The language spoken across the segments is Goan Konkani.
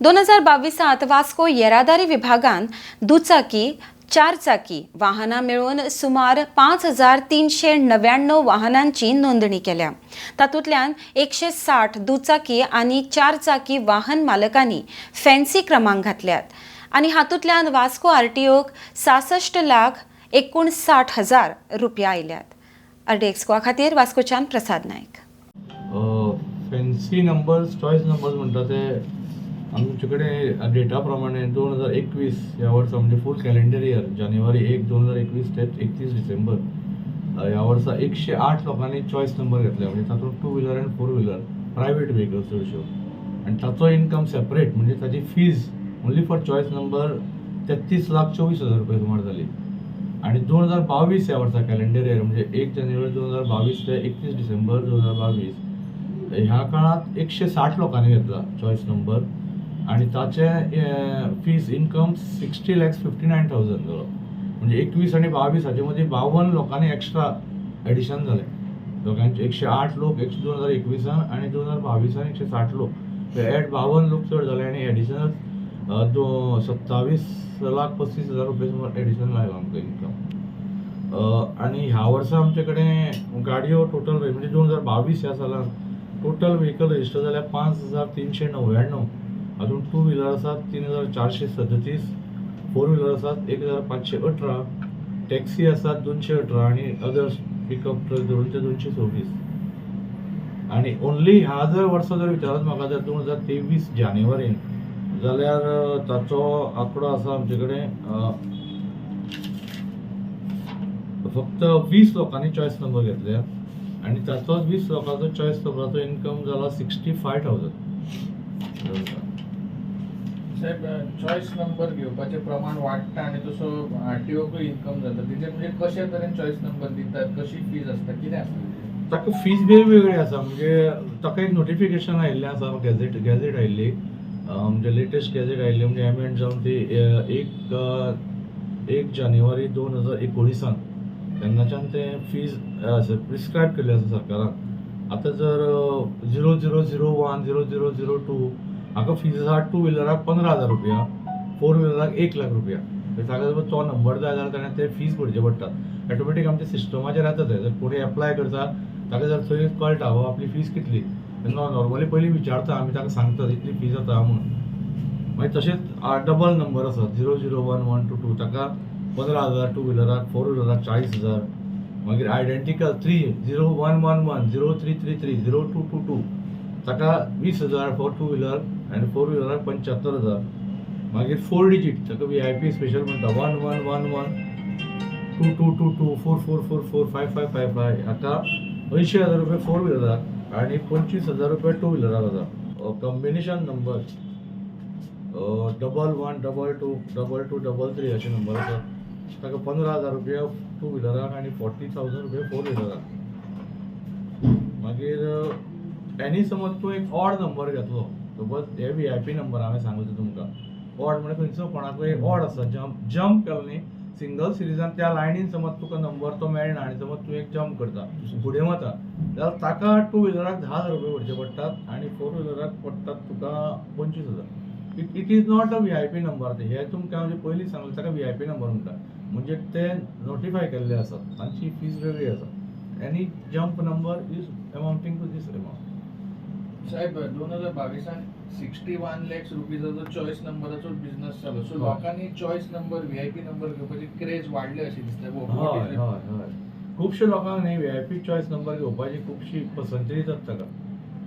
2022 वास्को येरादारी विभागान दुचाकी, चारचाकी वाहनां मेळून सुमार 5399 वाहनांची नोंदणी केल्या. तातूंतल्यान 160 दुचाकी आनी चारचाकी वाहन मालकांनी फॅन्सी क्रमांक घातल्यात आनी हातूंतल्यान वास्को आरटीओक 66,59,000 रुपया आयल्यात. आरडीएक्स गोवा खातीर वास्कोच्यान Prasad Naik. Fancy numbers, choice numbers म्हणटा ते आमचे कडेन डेटा प्रमाणे 2021 ह्या वर्सा, म्हणजे फूल कॅलेंडर इयर जानेवारी 1 2021 ते 31 डिसेंबर ह्या वर्सा 108 लोकांनी चॉयस नंबर घेतले. म्हणजे तातूंत two wheeler आनी फोर व्हिलर प्रायवेट व्हेकल्स चडश्यो, आनी ताचो इनकम सेपरेट, म्हणजे ताची fees only for choice number 33,24,000 रुपया सुमार जाली. आनी 2022 ह्या वर्सा कॅलेंडर इयर, म्हणजे 1 जानेवारी 2022 ते 31 डिसेंबर 2022 ह्या काळांत 160 लोकांनी घेतला चॉयस नंबर आनी ताचे फीज इनकम 60,59,000 जालो. म्हणजे 21 आनी 22 हाचे मदीं 52 लोकांनी एक्स्ट्रा एडिशन जालें. दोगांचे 108 लोक 2021 आनी 2022 160 लोक, एड 52 लोक चड जाले आनी एडिशनल 27,35,000 रुपया सुमार एडिशनल आयलो आमकां इनकम. आनी ह्या वर्सा आमचे कडेन गाडयो टोटल म्हणजे 2022 ह्या सालान टोटल व्हेकल रजिस्टर जाल्या 5399. हातूंत टू व्हिलर आसात 3437, फोर व्हिलर आसात 1518, टॅक्सी आसात 218 आनी अदर्स पिकअप ट्रक धरून ते 226. आनी ओन्ली ह्या जर वर्सा जर विचारत म्हाका जर 2023 जानेवारीन जाल्यार ताचो आंकडो आसा आमचे कडेन फक्त 20 लोकांनी चॉयस नंबर घेतल्या आनी ताचोच 20 लोकांचो चॉयस नंबराचो इनकम जाला 65,000. साहेब, चॉयस नंबर घेवपाचें प्रमाण वाडटा आनी तसो आरटीओकूय इनकम जाता, तेजेर म्हणजे कशे तरेन चॉयस नंबर दितात, कशी फीज आसता, कितें आसता? ताका फीज वेगवेगळी आसा. म्हणजे ताका एक नोटिफिकेशन आयिल्लें आसा, गॅझेट आयिल्ली, म्हणजे लेटेस्ट गॅझेट आयिल्ली, म्हणजे एमेंड जावन ती 1 जानेवारी 2019 तेन्नाच्यान ते फीज प्रिस्क्रायब केल्ली आसा सरकारान. आतां जर 0001 0002 हाका फीज आसा टू व्हिलराक 15,000 रुपया, फोर व्हिलराक 1 लाख रुपया. ताका जर तो नंबर जाय जाल्यार ताणें ते फीज भरचे पडटा. ऑटोमॅटीक आमच्या सिस्टमाचेर येता ते, जर कोणी एप्लाय करता ताका जर थंय कळटा बाबा आपली फीज कितली, तेन्ना नॉर्मली पयलीं विचारता आमी, ताका सांगता इतली फीज जाता म्हणून. मागीर तशेंच डबल नंबर आसा 001 1 2 2, ताका 15,000 टू व्हिलराक, फोर व्हिलराक 40,000. मागीर आयडेंटिकल 3 0 1 1 1 0 3 3 3 0 2 2 2 ताका 20,000 फॉर टू व्हिलर आनी फोर व्हिलराक 75,000. मागीर 4 डिजीट ताका VIP special म्हणटा 1 1 1 1 2 2 2 2 4 4 4 4 5 5 5 5 हाका 80,000 रुपया फोर व्हिलराक आनी 25,000 रुपया टू व्हिलराक आसा. कॉम्बिनेशन नंबर 11 22 22 33 अशे नंबर आसा, ताका 15,000 रुपया टू व्हिलराक आनी 40,000 रुपया फोर व्हिलराक. मागीर एनी समज तूं एक ऑड नंबर घेतलो, सपोज हे VIP number हांवें सांगलो तुमकां, ऑड म्हणजे खंयचो कोणाकूय एक ऑड आसा, जंप केलो न्ही सिंगल सिरिजान त्या लायनीन समज तुका नंबर तो मेळना आनी समज तूं एक जंप करता फुडें वता जाल्यार ताका टू व्हिलराक 10,000 रुपया भरचे पडटात आनी फोर व्हिलराक पडटात तुका 25,000. It is not a VIP number. हे तुमकां म्हणजे पयलीं सांगलें ताका VIP number म्हणटा, म्हणजे ते नोटिफाय केल्ले आसात, तांची फीज वेगळी आसा. Any jump number is amounting to this amount. साहेब, 2022 61 लॅक्स रुपीजाचो चॉयस नंबराचो बिझनस जालो. सो लोकांनी चॉयस नंबर, VIP number घेवपाची क्रेज वाडली अशी दिसता. हय हय हय, खुबशे लोकांक न्ही VIP choice number घेवपाची खुबशी पसंती जाता ताका.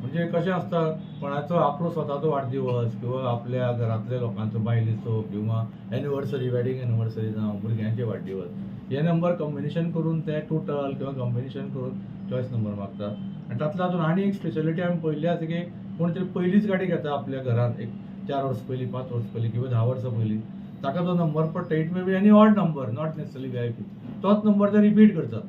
म्हणजे कशें आसता, कोणाचो आपलो स्वताचो वाडदिवस किंवा आपल्या घरांतल्या लोकांचो, बायलेचो किंवा एनिवर्सरी, वेडींग एनिवर्सरी जावं भुरग्यांचे वाडदिवस, हे नंबर कॉम्बिनेशन करून ते टोटल किंवा कॉम्बिनेशन करून चॉयस नंबर मागतात. आनी तातूंतल्या तातूंत आनी एक स्पेशलिटी आमी पळयल्ली आसा की कोण तरी पयलीच गाडी घेता आपल्या घरांत, एक 4 वर्सां पयलीं, 5 वर्सां पयलीं किंवा 10 वर्सां पयलीं, ताका जो नंबर पडटा it may be any odd number, not necessarily VIP, तोच नंबर ते रिपीट करतात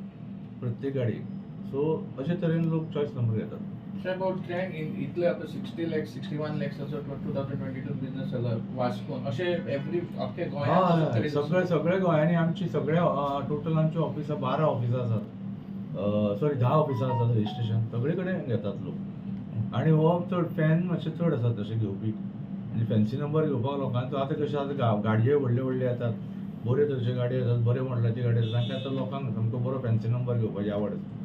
प्रत्येक गाडयेक. सो अशे तरेन लोक चॉयस नंबर घेतात. साहेब, ट्रेंड इतले आतां 60 लॅक्स, 61 लॅक्साचो 2022 बिझनस जाला वास्कोन, अशें एवरी अख्खे गोंयांत? सगळे सगळे गोंयांनी आमची सगळे टोटल आमची ऑफिसां 12 ऑफिसां आसात, सॉरी 10 ऑफिसां आसात रजिस्ट्रेशन, सगळे कडेन घेतात लोक. आनी हो चड फॅन मातशे चड आसात तशे घेवपी. आनी फॅन्सी नंबर घेवपाक लोकांचो आतां कशें आतां गाडयो व्हडल्यो व्हडल्यो येतात, बऱ्यो तरेच्यो गाडयो येतात, बऱ्यो मॉडलाच्यो गाडयो येतात, तांकां आतां लोकांक सामको बरो फॅन्सी नंबर घेवपाची आवड आसा.